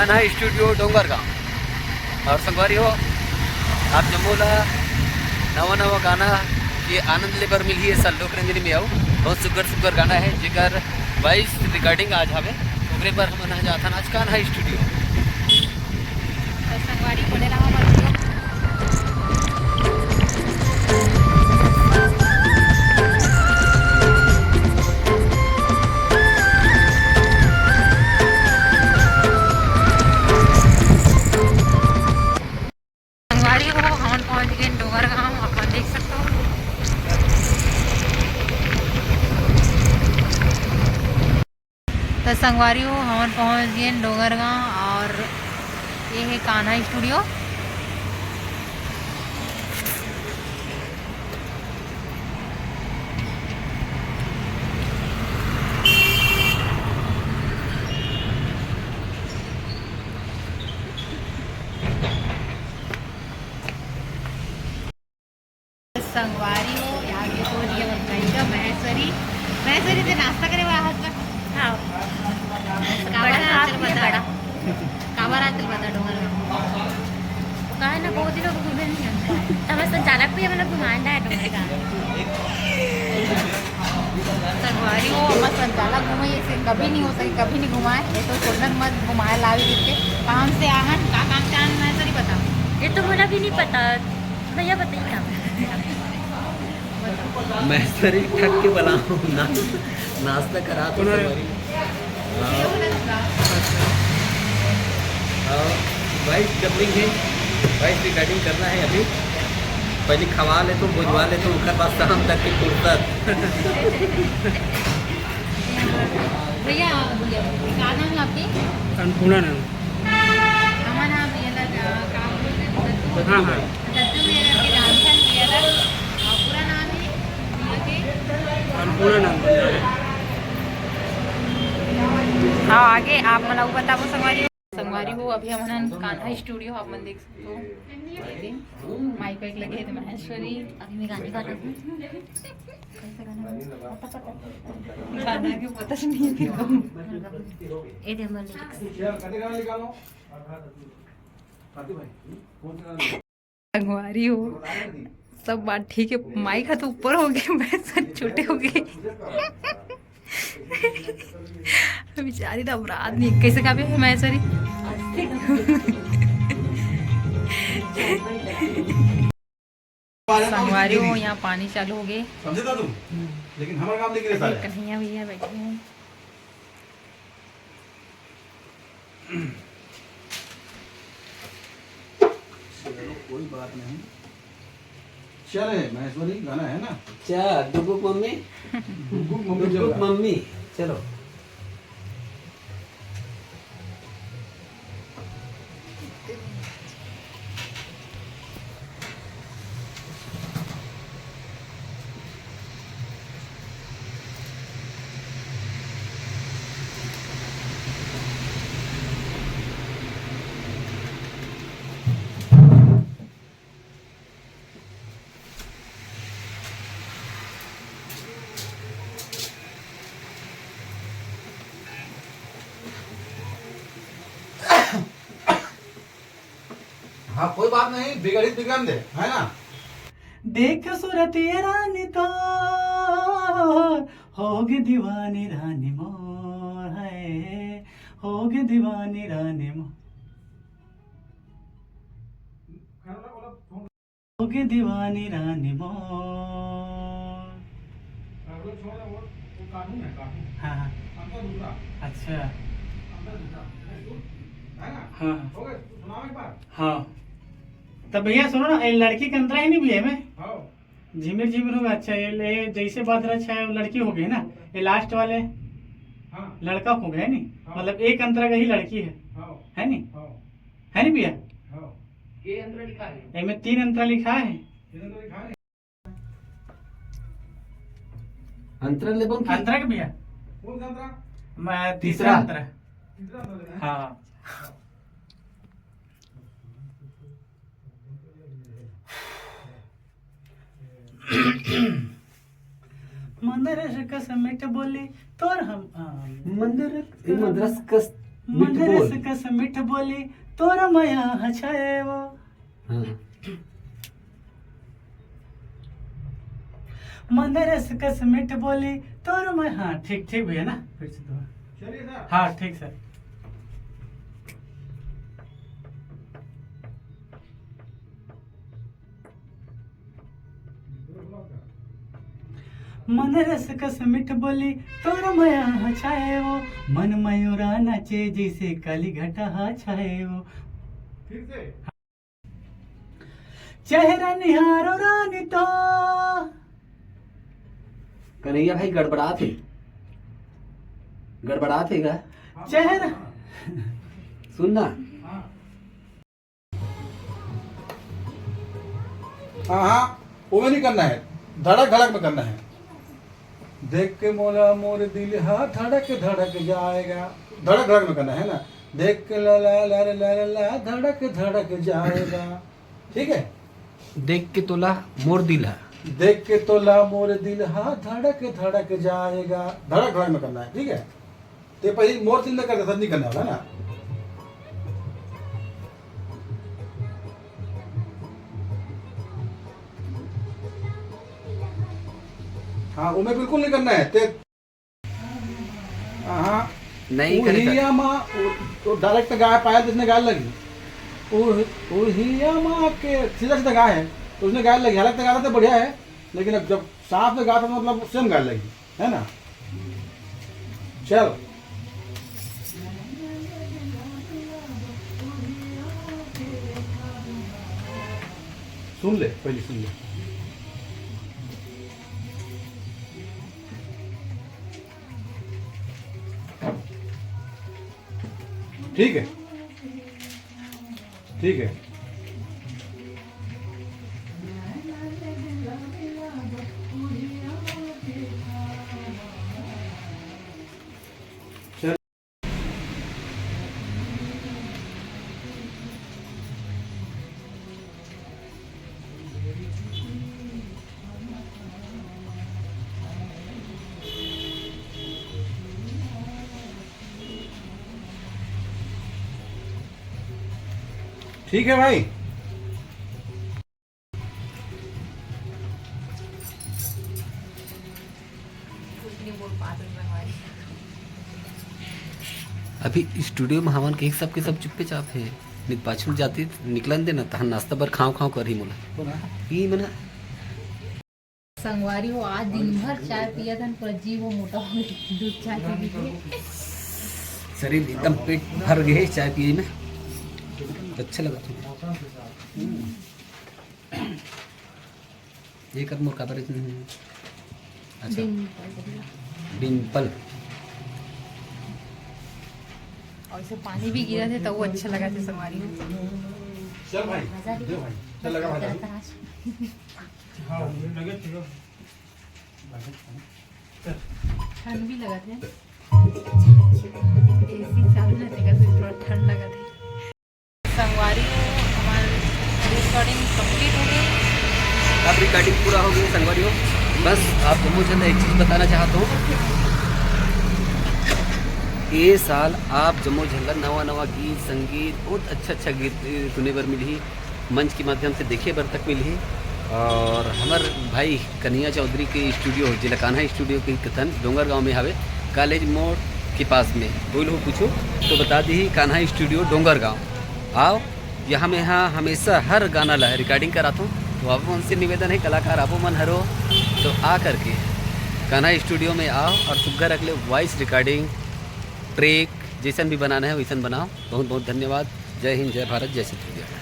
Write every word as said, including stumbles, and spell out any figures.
Kanha studio Dongargaon. और संगवारी हो, आप जम्मो ला नवा नवा गाना के आनंद लेबर मिलही ये साल लोक रंजनी में। अउ बहुत सुग्घर सुग्घर गाना हे, जेकर वॉइस रिकॉर्डिंग आज हवे, ओकरे बर हमन ह जाथन आज कान्हा स्टूडियो। तो संगवारी बोले रहा हमारे संगवारी हो, हमन पहुंच गए डोंगरगांव, अपन देख सकते हो। तो संगवारी हो, हमन पहुंच गए डोंगरगांव और ये है कान्हा स्टूडियो। संगवारी हो, यहाँ के तो ये बताइएगा महेश्वरी। महेश्वरी से नाश्ता करे वाला हस्बैंड। हाँ। काबर बड़ा आचल आपने बता। बड़ा। काबर आचल बता डोंगरगांव। वो कहा है ना, बहुत ही लोग घूमे नहीं हैं। तब संचालक भी मतलब घुमान रहा है डोंगरगांव। संगवारी हो, हमर संचालक घूमे, ऐसे कभी नहीं हो सके, कभी नहीं घुमाए। ये तो छोड़ना मत घुमाए लावे करके। काम से आहन, का काम से आहन, महेश्वरी बता। ये तो मुझे भी नहीं पता। भैया बताइए क्या? मैं सरी ठग के बलाऊं ना, नाश्ता करा तो उन्होंने संगवारी। हाँ। हाँ, वॉइस डबिंग है, वॉइस रिकॉर्डिंग करना है अभी। पहले खवा ले तो, बुझवा ले तो, ओकर बाद शाम तक की फुर्सत। भैया, भैया, क्या नाम है आपके? अन्नपूर्णा नाम। हमारा नाम भैया लगा, काम। हाँ, हाँ। दत्तू भैया के नाम था, भैया का, आ, पूरा नाम है भैया के। अन्नपूर्णा नाम है। हाँ, आगे आप मन ला बताबो संगवारी। संगवारी हो, अभी हमन कान्हा स्टूडियो आप मन देख सकते हो। ये दे, माइक वाइक लगे है तो महेश्वरी। अभी मैं गाने गा रहा हूँ। कैसे गाना है? पता, पता। गाना के पता नहीं है। ये दे हमारे lyrics। संगवारी हो, सब बात ठीक है। माइक हा तो ऊपर हो गए, मैं सर छोटे हो गए। बेचारी तो अपराध नहीं, कैसे गाबे मैं सरी। संगवारी हो, यहाँ पानी चालू हो गए। समझे था तुम? लेकिन हमारा काम नहीं करे अरे, सारे। कन्हैया भैया बैठे हैं। चलो, कोई बात नहीं। चले, महेश्वरी, गाना है ना? अच्छा, डुगुक मम्मी। डुगुक मम्मी डुगुक चल। मम्मी, चलो। हाँ, कोई बात नहीं, बिगड़ी बिगड़न दे, है ना? देख सूरत ये रानी तो होगे दीवानी रानी मोर, है होगे दीवानी रानी मोर। होगे दीवानी रानी मोर। हाँ, हाँ। अच्छा। हाँ, हाँ। हाँ। तब भैया सुनो ना, ये लड़की के अंतरा ही नहीं भी है में? झिमिर झिमिर होगा। अच्छा, ये ले, जैसे बात रहा है, वो लड़की हो गई ना, ये लास्ट वाले लड़का हो गया है नी? मतलब एक अंतरा का ही लड़की है, है नी? है नी भैया? ये अंतरा लिखा है। एमे तीन अंतरा लिखा है। अंतरा लेबो कि? अंतरा के भैया? कौन सा अंतरा? मैं तीसरा तीसरा। अंतरा। हाँ। मंदरस कस मीठ बोली तोर हम, आ, मंदर, मंदरस कस मीठ मन बोल। रस कस मीठ बोली, तोर मया ह छाए वो। हाँ। मन रस कस मीठ बोली, तोर मया, हाँ, ठीक, ठीक भैया ना, फिर से दोबारा। चलिए सर। हाँ, ठीक सर। मन रस कस मीठ बोली, तोर मया ह छाए वो, मन मयूरा नाचे, जैसे काली घटा ह छाए वो। फिर से। चेहरा निहारो रानी तो। कन्हैया भाई गड़बड़ात हे, गड़बड़ात हे गा। चेहरा। सुन ना। हाँ, हाँ, वो में नहीं करना है, धड़क धड़क में करना है। देख के मोला मोर दिल हा धड़क धड़क जाएगा, धड़क धड़क में करना है ना। देख के ला ला ला ला ला ला धड़क धड़क जाएगा, ठीक है। देख के तोला मोर दिल हा। देख के तोला मोर दिल हा धड़क धड़क जाएगा, धड़क धड़क में करना है, ठीक है। ते पहले मोर दिल में कर देता, नहीं करने वाला ना। हाँ, उमें बिल्कुल नहीं करना है। ते हाँ, नहीं करे उहिया सर। माँ, वो, वो डायरेक्ट गाय पायल जिसने गाय लगी। उह-, उहिया माँ के सीधा सीधा गाय है, तो उसने गाय लगी। हालांकि गाना तो बढ़िया है, लेकिन अब जब साथ में गाता तो मतलब सेम गाय लगी, है ना? चल। सुन ले, पहले सुन ले। ठीक है, ठीक है। ठीक है भाई। अभी स्टूडियो में हमन के सब के सब चुप्पे चाप हे। नित पाछू जाती निकलन देना, तहन नाश्ता बर खाँव खाँव करही मोला। ई मना। संगवारी हो, आज दिन भर चाय पियत हन, पर जी वो मोटा हो गई, दूध चाय पी के। शरीर एकदम पेट भर गए चाय पिए में, अच्छा लगा था। ये कर मोर काबर इतने, अच्छा। डिम्पल। डिम्पल। और इसे पानी भी गिरा थे, तो वो अच्छा लगा था संगवारी हो। चल भाई, मजा भी दे भाई, चल लगा भाई। हाँ, लगे थे। ठंड भी लगा थे। एसी चालू रहते का, फिर थोड़ा ठंड लगा थे। संगवारी हो, हमार recording complete हो गई। अब recording पूरा हो गई संगवारी हो। बस आप जम्मो झन एक चीज बताना चाहत हूँ, ये साल आप जम्मो झन ला नवा नवा गीत संगीत, बहुत अच्छा अच्छा गीत सुने बर मिलही, मंच के माध्यम से देखे बर तक मिलही। और हमर भाई कन्हैया चौधरी के स्टूडियो, जेला कान्हा स्टूडियो के कथन, डोंगरगांव में हवे, कॉलेज मोड़ के पास में। कोई लोग पूछो तो बता दी, कान्हा स्टूडियो डोंगरगांव। आओ, यहाँ में, हाँ, हमेशा हर गाना ला recording कराथों। तो आप मन से निवेदन है, कलाकार आपो मन हरो, तो आ करके कान्हा स्टूडियो में आओ और सुग्घर अगले voice recording, track जैसन भी बनाना है वैसन बनाओ। बहुत बहुत धन्यवाद। जय हिंद, जय भारत, जय छत्तीसगढ़।